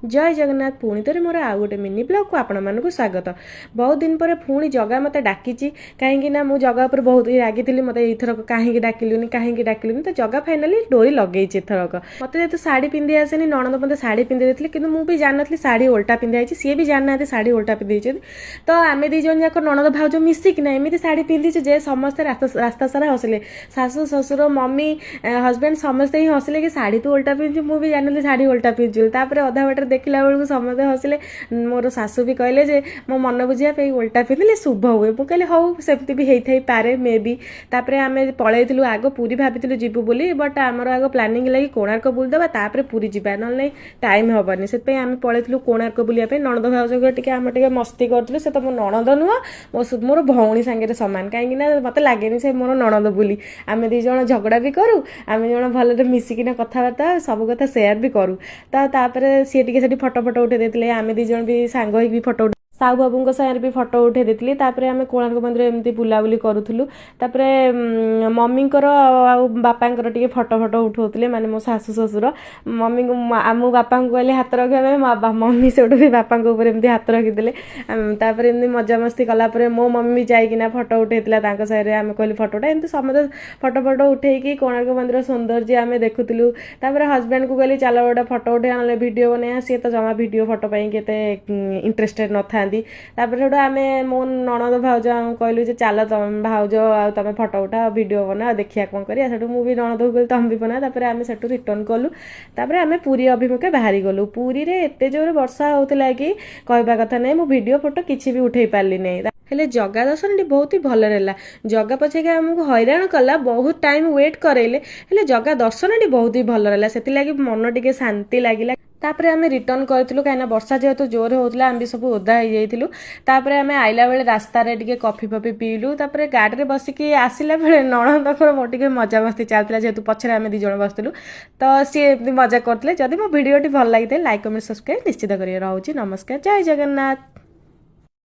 ଜୟ ଜଗନ୍ନାଥ। ପୁଣି ଥରେ ମୋର ଆଉ ଗୋଟେ ମିନି ବ୍ଲଗ୍କୁ ଆପଣମାନଙ୍କୁ ସ୍ୱାଗତ। ବହୁତ ଦିନ ପରେ ପୁଣି ଜଗା ମୋତେ ଡାକିଛି, କାହିଁକି ନା ମୁଁ ଜଗା ଉପରେ ବହୁତ ହି ରାଗିଥିଲି, ମୋତେ ଏଇଥରକ କାହିଁକି ଡାକିଲୁନି, କାହିଁକି ଡାକିଲୁନି। ତ ଜଗା ଫାଇନାଲି ଡୋରି ଲଗେଇଛି ଏଥରକ। ମୋତେ ଯେହେତୁ ଶାଢ଼ୀ ପିନ୍ଧି ଆସେନି, ନଣନ୍ଦ ମୋତେ ଶାଢ଼ୀ ପିନ୍ଧି ଦେଇଥିଲେ, କିନ୍ତୁ ମୁଁ ବି ଜାଣିନଥିଲି ଶାଢ଼ୀ ଓଲଟା ପିନ୍ଧା ହେଇଛି। ସିଏ ବି ଜାଣିନାହାନ୍ତି ଶାଢ଼ୀ ଓଲଟା ପିନ୍ଧିଛନ୍ତି। ତ ଆମେ ଦୁଇ ଜଣ ଯାକ ନଣନ୍ଦ ଭାଉଜ ମିଶିକିନା ଏମିତି ଶାଢ଼ୀ ପିନ୍ଧିଛୁ ଯେ ସମସ୍ତେ ରାସ୍ତା ସାରା ହସିଲେ। ଶାଶୁ, ଶ୍ୱଶୁର, ମମି, ହଜବେଣ୍ଡ ସମସ୍ତେ ହିଁ ହସିଲେ କି ଶାଢ଼ୀ ତୁ ଓଲଟା ପିନ୍ଧିଛୁ। ମୁଁ ବି ଜାଣିନଥିଲି ଶାଢ଼ୀ ଓଲଟା ପିନ୍ଧିଛୁ। ତାପରେ ଅଧା ବାଟରେ ଦେଖିଲା ବେଳକୁ ସମସ୍ତେ ହସିଲେ। ମୋର ଶାଶୁ ବି କହିଲେ ଯେ ମୋ ମନ ବୁଝିବା ପାଇଁ ଓଲଟା ପିନ୍ଧିଲେ ଶୁଭ ହୁଏ। ମୁଁ କହିଲି ହଉ, ସେମିତି ବି ହେଇଥାଇପାରେ ମେ ବି। ତାପରେ ଆମେ ପଳେଇଥିଲୁ। ଆଗ ପୁରୀ ଭାବିଥିଲୁ ଯିବୁ ବୋଲି, ବଟ୍ ଆମର ଆଗ ପ୍ଲାନିଂ ହେଲା କି କୋଣାର୍କ ବୁଲିଦେବା, ତାପରେ ପୁରୀ ଯିବା, ନହେଲେ ନାହିଁ ଟାଇମ୍ ହେବନି। ସେଥିପାଇଁ ଆମେ ପଳେଇଥିଲୁ କୋଣାର୍କ ବୁଲିବା ପାଇଁ। ନଣନ୍ଦ ଭାଉଜଙ୍କ ଟିକେ ଆମେ ଟିକେ ମସ୍ତି କରୁଥିଲୁ। ସେ ତ ମୋ ନଣନ୍ଦ ନୁହଁ, ମୋର ଭଉଣୀ ସାଙ୍ଗରେ ସମାନ, କାହିଁକି ନା ମୋତେ ଲାଗେନି ସେ ମୋର ନଣନ୍ଦ ବୋଲି। ଆମେ ଦୁଇ ଜଣ ଝଗଡ଼ା ବି କରୁ, ଆମେ ଜଣ ଭଲରେ ମିଶିକିନା କଥାବାର୍ତ୍ତା, ସବୁ କଥା ସେୟାର ବି କରୁ। ତ ତାପରେ ସିଏ ଟିକେ ସେଠି ଫଟୋ ଫଟୋ ଉଠେଇ ଦେଇଥିଲେ। ଆମେ ଦୁଇ ଜଣ ବି ସାଙ୍ଗ ହେଇକି ବି ଫଟୋ, ସାହୁ ବାବୁଙ୍କ ସାଙ୍ଗରେ ବି ଫଟୋ ଉଠେଇ ଦେଇଥିଲି। ତାପରେ ଆମେ କୋଣାର୍କ ମନ୍ଦିର ଏମିତି ବୁଲାବୁଲି କରୁଥିଲୁ। ତାପରେ ମମିଙ୍କର ଆଉ ବାପାଙ୍କର ଟିକେ ଫଟୋ ଫଟୋ ଉଠଉଥିଲେ, ମାନେ ମୋ ଶାଶୁ ଶ୍ୱଶୁର। ମମିଙ୍କୁ ମୁଁ ବାପାଙ୍କୁ କହିଲି ହାତ ରଖିବା ପାଇଁ, ମମି ସେଇଠୁ ବି ବାପାଙ୍କ ଉପରେ ଏମିତି ହାତ ରଖିଦେଲେ। ତାପରେ ଏମିତି ମଜାମସ୍ତି କଲା ପରେ ମୋ ମମି ବି ଯାଇକିନା ଫଟୋ ଉଠେଇଥିଲା ତାଙ୍କ ସାଙ୍ଗରେ। ଆମେ କହିଲୁ ଫଟୋଟା, ଏମିତି ସମସ୍ତେ ଫଟୋ ଫଟୋ ଉଠେଇକି କୋଣାର୍କ ମନ୍ଦିର ସୌନ୍ଦର୍ଯ୍ୟ ଆମେ ଦେଖୁଥିଲୁ। ତାପରେ ହଜବେଣ୍ଡକୁ କହିଲି ଚାଲ ଗୋଟେ ଫଟୋ ଉଠେଇବା, ନହେଲେ ଭିଡ଼ିଓ ବନେଇବା। ସିଏ ତ ଜମା ଭିଡ଼ିଓ ଫଟୋ ପାଇଁ କେତେ ଇଣ୍ଟରେଷ୍ଟେଡ଼ ନଥାନ୍ତି। ତାପରେ ସେଠୁ ଆମେ ମୋ ନଣନ୍ଦ ଭାଉଜ ଆମକୁ କହିଲୁ ଯେ ଚାଲ ତମେ ଭାଉଜ ଆଉ ତମେ ଫଟୋ ଉଠାଅ, ଭିଡ଼ିଓ ବନାଅ, ଦେଖିବା କ'ଣ କରିବା। ସେଠୁ ମୁଁ ବି ନଣନ୍ଦକୁ କହିଲି ତମେ ବି ବନାଅ। ତାପରେ ଆମେ ସେଠୁ ରିଟର୍ନ କଲୁ। ତାପରେ ଆମେ ପୁରୀ ଅଭିମୁଖେ ବାହାରି ଗଲୁ। ପୁରୀରେ ଏତେ ଜୋରେ ବର୍ଷା ହେଉଥିଲା କି କହିବା କଥା ନାହିଁ। ମୁଁ ଭିଡ଼ିଓ ଫଟୋ କିଛି ବି ଉଠେଇ ପାରିଲି ନାହିଁ। ହେଲେ ଜଗା ଦର୍ଶନଟି ବହୁତ ହି ଭଲରେ ହେଲା। ଜଗା ପଛକେ ଆମକୁ ହଇରାଣ କଲା, ବହୁତ ଟାଇମ୍ ୱେଟ୍ କରେଇଲେ, ହେଲେ ଜଗା ଦର୍ଶନଟି ବହୁତ ହି ଭଲ ହେଲା। ସେଥିଲାଗି ମନ ଟିକେ ଶାନ୍ତି ଲାଗିଲା। ତାପରେ ଆମେ ରିଟର୍ନ କରିଥିଲୁ, କାହିଁକିନା ବର୍ଷା ଯେହେତୁ ଜୋରରେ ହେଉଥିଲା, ଆମେ ବି ସବୁ ଓଦା ହେଇଯାଇଥିଲୁ। ତାପରେ ଆମେ ଆଇଲା ବେଳେ ରାସ୍ତାରେ ଟିକେ କଫି ଫଫି ପିଇଲୁ। ତାପରେ ଗାଡ଼ିରେ ବସିକି ଆସିଲା ବେଳେ ନଣନ୍ଦଙ୍କର ମୋର ଟିକେ ମଜାମସ୍ତି ଚାଲିଥିଲା, ଯେହେତୁ ପଛରେ ଆମେ ଦୁଇ ଜଣ ବସିଥିଲୁ, ତ ସିଏ ଏମିତି ମଜା କରୁଥିଲେ। ଯଦି ମୋ ଭିଡ଼ିଓଟି ଭଲ ଲାଗିଥାଏ, ଲାଇକ୍, କମେଣ୍ଟ, ସବସ୍କ୍ରାଇବ୍ ନିଶ୍ଚିତ କରିବେ। ରହୁଛି, ନମସ୍କାର, ଜୟ ଜଗନ୍ନାଥ।